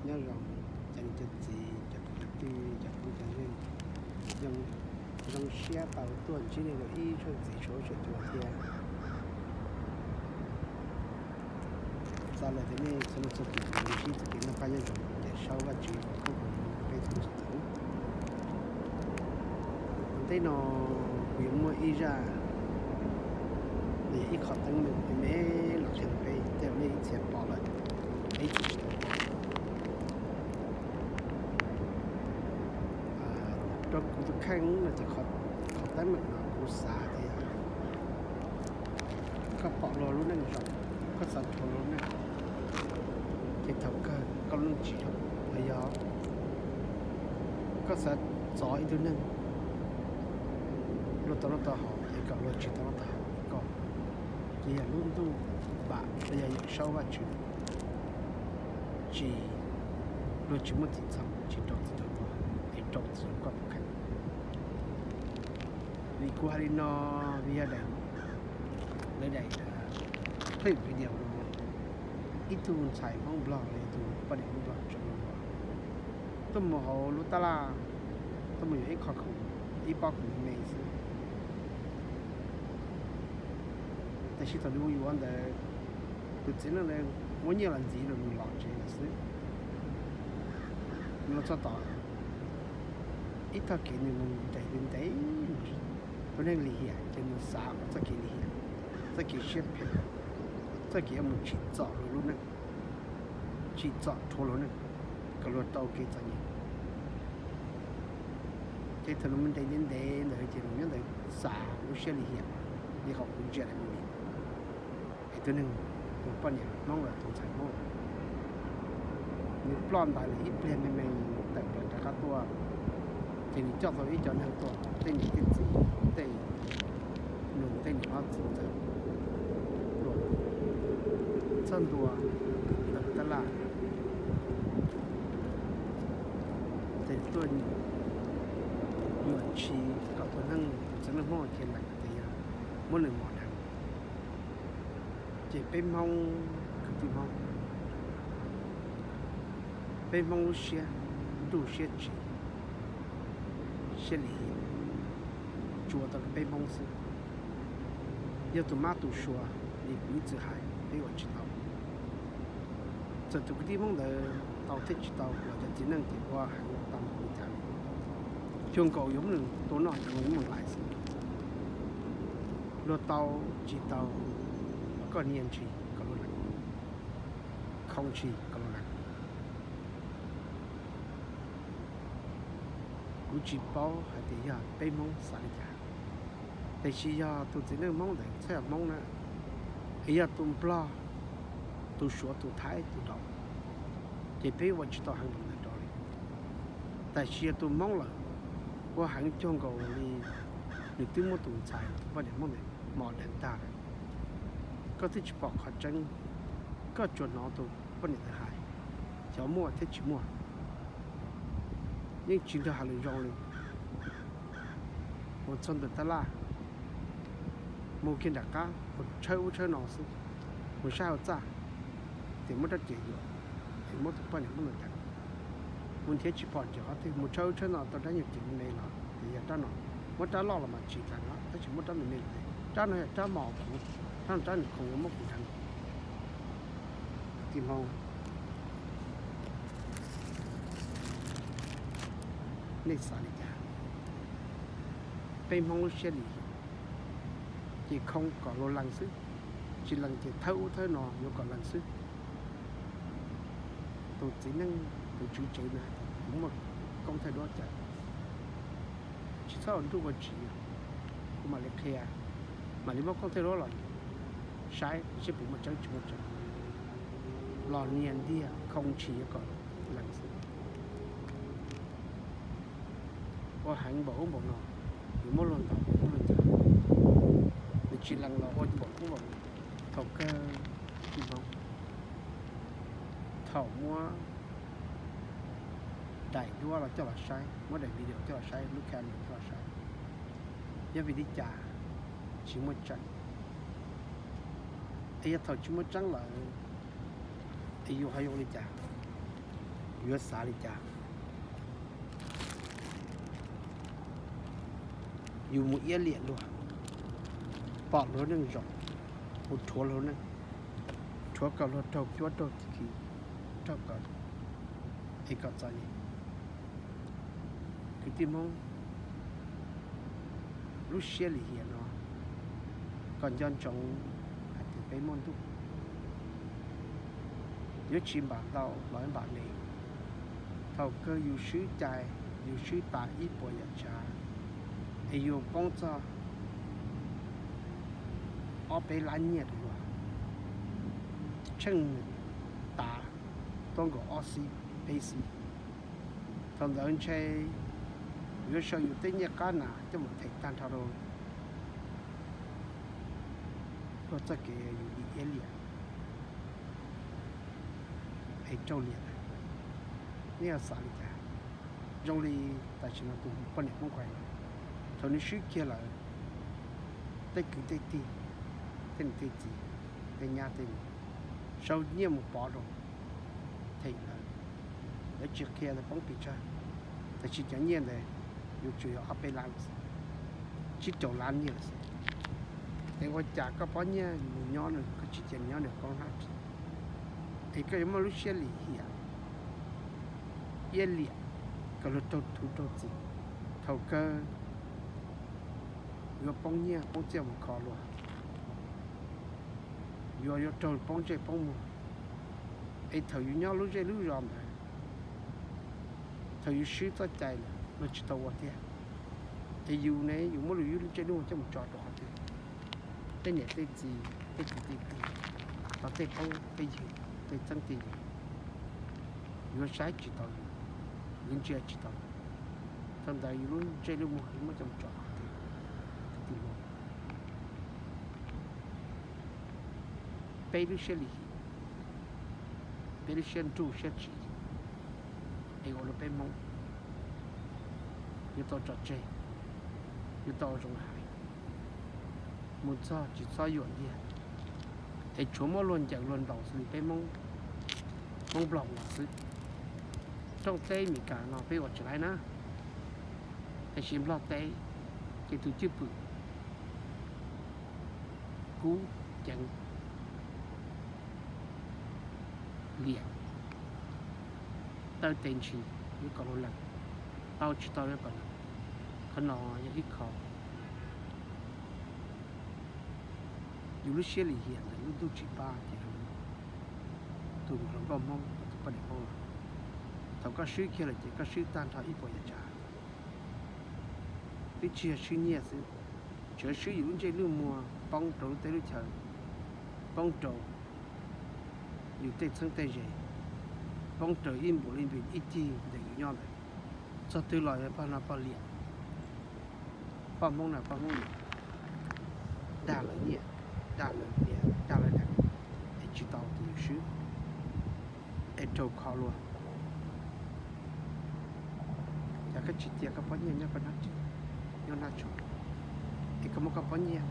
Nyob zoo cov niam cov txiv, cov kwv cov tij, cov phooj cov ywg, zoo siab tau tuaj ntsib nej dua ib zaug ntxiv saum huab saum cua thiab. Xav lawm tias nej txhua leej txhua tus ntsib txoj kev noj qab nyob zoo, ces saub Vajtswv foom koob hmoov rau peb txhua tus. Ua ntej no kuv yuav muaj ib zaj, yog ib qho teeb meem me me los qhia rau peb, tej zaum nej ib txhia pom lawm, ib txhia tsis tau pom. Rau kuv tus kheej no ces qhov teeb meem no kuv xav tias koj pom luag lub neej zoo, koj xav rhuav luag lub neej, ces thaum kawg koj lub neej tsis zoo. Los yog koj xav txov ib tug neeg luag tau noj tau haus es kom luag tsis tau noj tau haus li koj, ces yog lub ntuj vam los yog yawm saub Vajtswv tsis, luag tsis muaj txim txhaum, tsis rau txim rau luag, es rau txim rau koj tus kheej. Vim kuv hais li no, vim yog daim, lawv daim clip video no, ib tug ntxhais Hmoob Nplog los yog tus poj niam Hmoob Nplog tseem tuaj mus hauv lub tab laj, tuaj mus yuav ib qho khoom, ib pob khoom me me xwb. Tab sis thaum nws mus yuav ntawd, tus txiv neej ntawd muab nyiaj los ntxiv rau nws los tsev lawm xwb. Nws los txog tom ib tog kev, nws mus ntev ntev, tus neeg lim hiam ces nws xav ua txoj kev lim hiam, txoj kev siab phem, txoj kev yuav mus tsim txom luag lub neej, tsim txom rhuav luag neej, kom luag tau kev txom nyem. Ces thaum nws mus ntev ntev ntev ntawd ces nws nyob ntawd xav lub siab lim hiam li qhov kuv ntsia daim movie. Es tus neeg, tus poj niam Hmoob los tus ntxhais Hmoob, nws ploj ntais lawm ib pliag me me, nws tawm plaws rov qab tuaj, ces nws coj tau ib co neeg tuaj, tej niam tej txiv, tej nus tej niam hlob txiv ntxawm tuaj txog ntua ntawm tab laj, ces tuaj yuam tshis kom tus neeg, tus txiv neej Hmoob cia lees tias yog muab nws mos dheev. Ces peb Hmoob, kwv tij Hmoob, peb Hmoob lub siab nruj siab tsim, siab lim hiam, tsuas tau rau peb Hmoob xwb. Yog tus mab tus suav li kuv ib txwm hais, peb ua tsis tau. Txawm tus kwv tij Hmoob ntawd tau thiab tsis tau los cov txiv neej ces ua heev tau npaum li cas li, cuag nkaus yuav muab nws tua noj, cuag nkaus yuav muab nws hlais xwb. Luag tau tsis tau, koj nias ntshis kom luag lees, khoo ntshis kom luag lees. Kuv tsis paub hais tias yog peb Hmoob xav li cas, tiam sis yog tus txiv neej Hmoob ntawd txhob yog Hmoob na, es yog tus Nplog, tus Suav, tus Thaib, tus Daum, ces peb ua tsis tau heev npaum ntawd rau li. Tab sis yog tus Hmoob lawm, ua heev cuag nkaus li nws twb muab tus ntxhais los tus poj niam Hmoob ntawd mos dheev tag lawm. Koj twb tsis pom qhov tseeb, koj tsuas hnov tus poj niam ntawd hais, xyov muaj thiab tsis muaj, yeej tsis nrog hais lus zoo li. Mus txog ntawm tab laj, mus kiag nram qab, mus tshawb ub tshawb no xwb, mus saib hauv txaj, ces muab rab riam yuam, es muab tus poj niam Hmoob ntawd deev. Mus nrhiav tsis pom riam qhov twg, mus tshawb ub tshawb no tau rab nyuag riam me me los tias yog rab no, muab rab loj los mas tsis dheev os, tab sis muab rab me me los tias rab no yog rab mos kuv, rab no rab nws khoom muab kuv deev. Kwv tij Hmoob, nej xav li cas? Peb Hmoob lub siab lim hiam, ces khoo kom luag lees xwb, tsis lees ces thawb ub thawb no yuav kom lees xwb. Tus txiv neej, tus tswv tsev na hais tias kuv muaj koob thawj duab cawv, tsis txhob ua nruj ua tsiv, kuv mam li qhia, mam li muab koob thawj duab los saib seb puas muaj tseeb tsis muaj tseeb. Los nias ntiag khoo ntshis yuav kom lees xwb. Ua heev npaum ub npaum no, yuav muab luag ntaus, yuav muab luag ncaws, nws tsis lees los ua npaum ub npaum no. Thaum kawg, kwv tij Hmoob, thaum muab daim duab los coj los saib, muab daim video coj los saib, lub camera coj los saib, yog vim li cas tsis muaj tseeb? Es yog thaum tsis muaj tseeb lawm, es yus ho yuav ua li cas? Yuav xav li cas? Yus mus iab liam luag, pom luag neej zoo, mus rhuav luag neej, rhuav kom luag raug cuab raug khi, raug kom, es kom txom nyem. Kwv tij Hmoob, lub siab lim hiam no, kom nco ntsoov hais tias peb muaj ntuj, yuav tsis npam ntau los npam me. Thaum kawg yus swb cai, yus swb tas ib puas yam tsav, es yus poob txog ob peb lab nyiaj rau luag, tsheej tav tuaj nkaus ob xib peb xib. Thaum ntawd ntshe yuav sau yus tej nyiaj qab nas coj mus them tag nrho rau luag txoj kev yus dim iab liam es raug liam. Nej yuav xav li cas? Zoo li tam sim no tus poj niam Hmoob Kuaib no, thaum nws swb kiag lawm, tej kwv tej tij, tej niam tej txiv, tej nyab tej nus sau nyiaj mus pov rau them lawv, lawv tsis qhia tias poob pes tsawg, tab sis cov nyiaj ntawd yuav tsum yog ob peb lab, tsib rau lab nyiaj lawm xwb. Es ua cas koj pov nyiaj mus nyob nws, koj tsis cia nws nyob nws poob hnab ris, es koj yuav muaj lub siab lim hiam iab liam kom luag raug txim, thaum kawg yuav poob nyiaj poob txiaj mus kho luag, yuav yuav raug poob ntsej poob muag. Es thaum yus nyob lub zej lub zos ntawd, thaum yus swb txoj cai lawm luag tsis tau ua tiag, es yus ne yus muab lub, yus lub ntsej lub muag coj mus tso rau qhov twg? Tej niam tej txiv, tej kwv tej tij, los tej phooj tej ywg, tej txheeb tej ze, yuav saib tsis taus yus, yuav ntsia tsis taus yus. Thaum ntawd yus lub ntsej lub muag yuav muab coj mus tso rau qhov twg? Kwv tij Hmoob, peb lub siab lim hiam, peb lub siab nruj siab tsiv, es ua rau peb Hmoob yuav tau tso tseg, yuav tau ua zoo hais, mus txog tsis txhob yuam ntiag, es tshuav muab luag ncaws luag ntaus xws li peb Hmoob, Hmoob Nplog ua xwb. Rooj teb Meskas no peb ua tsis laib na, tiam sis Nplog teb ces tus cwj pwm kub ceev liam, taw tes ntshis yuav kom luag lees, tau tsis tau yuav kom lees. Qhov no yog ib qho yus lub siab lim hiam ntawm lub ntuj tsis pab ces tus hluas nkauj Hmoob los tus poj niam Hmoob los, thaum koj swb kiag lawm ces koj swb tag nrho ib puas yam tsav. Twb tsis yog swb nyiaj xwb, tseem swb yus lub ntsej lub muag, poob rau lub teb lub chaw, poob rau yus tej txheeb tej ze, poob rau ib npus li npis ib cig ntawm yus nyob ntawd. Txog twg los yog pog no pog liam, poj Hmoob no poj Hmoob liam, dag lawv nyiaj, dag lawv liam, dag lawv deev, es tsis tau tus yus swb, es raug kho luag. Cas koj tsis cia koj pob nyiaj nyob koj hnab ris, nyob hnab tshua, es koj muab koj pob nyiaj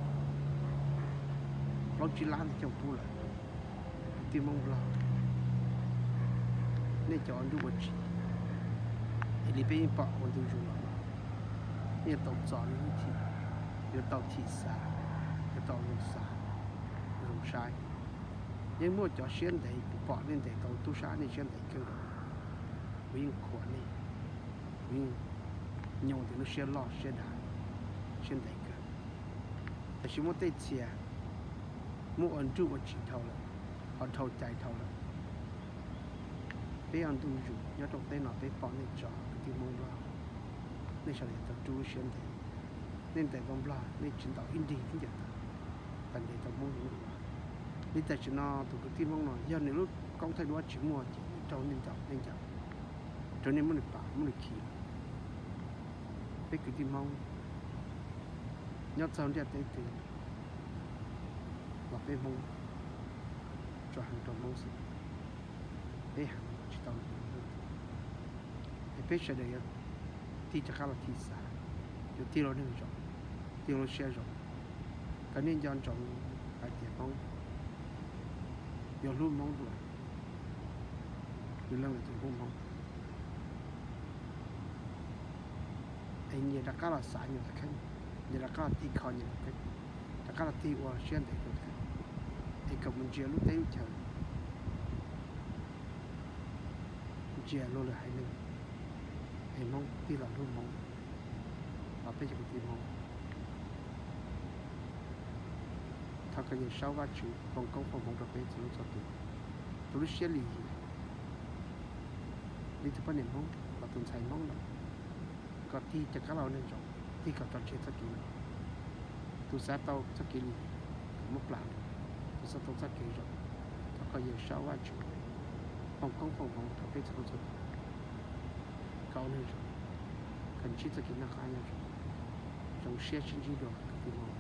plaub tsib lab ntawd coj pub lawm? Kwv tij Hmoob Nplog, nej cov ua nruj ua tsiv, es li peb yeej pom ua ntu zus los, nej yuav tau txo nej lub thim, yuav tau thim xav, yuav tau zoo xav, zoo saib. Yeej muaj cov siab ntev, kuv pom nej ntes tau tub sab nej siab ntev kawg nkaus. Kuv yeej qhuas nej, kuv yeej nyob ntawm lub siab loj siab dav, siab ntev kawg. Tab sis muaj tej txhia muab ua nruj ua tsiv dhau lawm, ho dhau cai dhau lawm. Peb ua ntu zus nyob rooj teb no peb pom nej tso kwv tij Hmoob Nplog, nej sawv daws tau rub lub siab ntev. Nej ntes tau Nplog nej tsis ntaus ib nrig ib ncaws tawv, tas ntes tau Hmoob li nej ua. Li tam sim no tus kwv tij Hmoob no yog nws lub koob thaij duab tsis muaj ces nws raug nej ntaus nej ncaws, raug nej muab nws pam muab nws khi lawm. Peb kwv tij Hmoob nyob txog ntiaj teb twg los peb Hmoob tsuas heev rau Hmoob xwb, peb heev tsis tau nws. Es peb sawv daws yuav tig rov qab los thim xav, yuav tig lub neej zoo, tig lub siab zoo, kom nej nco ntsoov hais tias Hmoob yuav hlub Hmoob dua, nws leej twg tus hlub Hmoob. Es nyias rov qab los xav nyias tus kheej, nyias rov qab los tig kho nyias tus kheej, rov qab los tig ua siab ntev rau tus kheej, es kom mus ntsia lub teb lub chaw, ntsia luag lwm haiv neeg, es Hmoob tig los hlub Hmoob, los peb cov kwv tij Hmoob, thov kom Yawm Saub Vajtswv foom koob foom hmoov rau peb txhua leej txhua tus. Tus lub siab lim hiam li tus poj niam Hmoob los tus ntxhais Hmoob lawm, kom tig rov qab los ua neeg zoo, tig kom tso tseg txoj kev no. Tus xav tau txoj kev lim hiam, kom muab plam nrog, tus xav tau txoj kev zoo, thov kom Yawm Saub Vajtswv foom koob foom hmoov rau peb txhua leej txhua tus, kom ua neeg zoo, kom ntsib txoj kev noj qab nyob zoo, zoo siab sib ntsib dua kwv tij Hmoob.